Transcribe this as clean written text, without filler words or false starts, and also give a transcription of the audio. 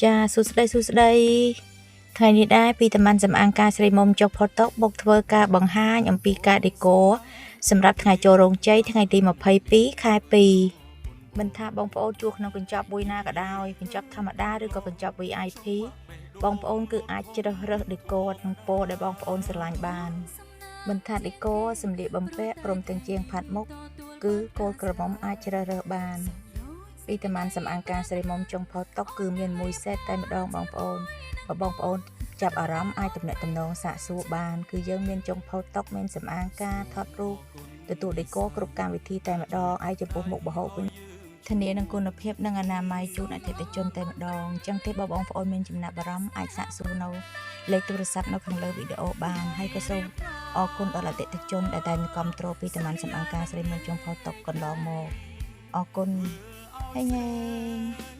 ចាសួស្តីសួស្តីថ្ងៃនេះដែរពីតំបន់សំអាងការស្រីមុំចុកផុតតុបុកធ្វើការបង្ហាញអំពីការដេកសម្រាប់ថ្ងៃចូលរោងជ័យថ្ងៃទី22ខែ2មិនថាបងប្អូនជួសក្នុងកញ្ចប់មួយណាក៏ដោយកញ្ចប់ធម្មតាឬក៏កញ្ចប់ VIP បងប្អូនគឺអាចជ្រើសរើសដេកក្នុងពណ៌ដែលបងប្អូនស្រឡាញ់បានមិនថាដេកសម្លៀកបំពាក់ព្រមទាំងជាងផាត់មុខគឺកូនក្រមុំអាចជ្រើសរើសបាន ពីតំបានសំអាងការស្រីមុំចុងផុតតុកគឺមានមួយសេតតែម្ដងបងប្អូនបើបងប្អូនចាប់អារម្មណ៍អាចទំនាក់ទំនងសាកសួរបានគឺយើងមានចុងផុតតុកមានសំអាងការថតរូបទទួលដេកគ្រប់កម្មវិធីតែម្ដងឯចំពោះមុខបហូបវិញធានានឹងគុណភាពនិងអនាម័យជូនអតិថិជនតែម្ដងអញ្ចឹងទេបើបងប្អូនមានចំណាប់អារម្មណ៍អាចសាកសួរនៅលេខទូរស័ព្ទនៅខាងលើវីដេអូបានហើយក៏សូមអរគុណដល់អតិថិជនដែលតែងគាំទ្រពីតំបានសំអាងការស្រីមុំចុងផុតតុកកន្លងមកអរគុណ ហេងហេង។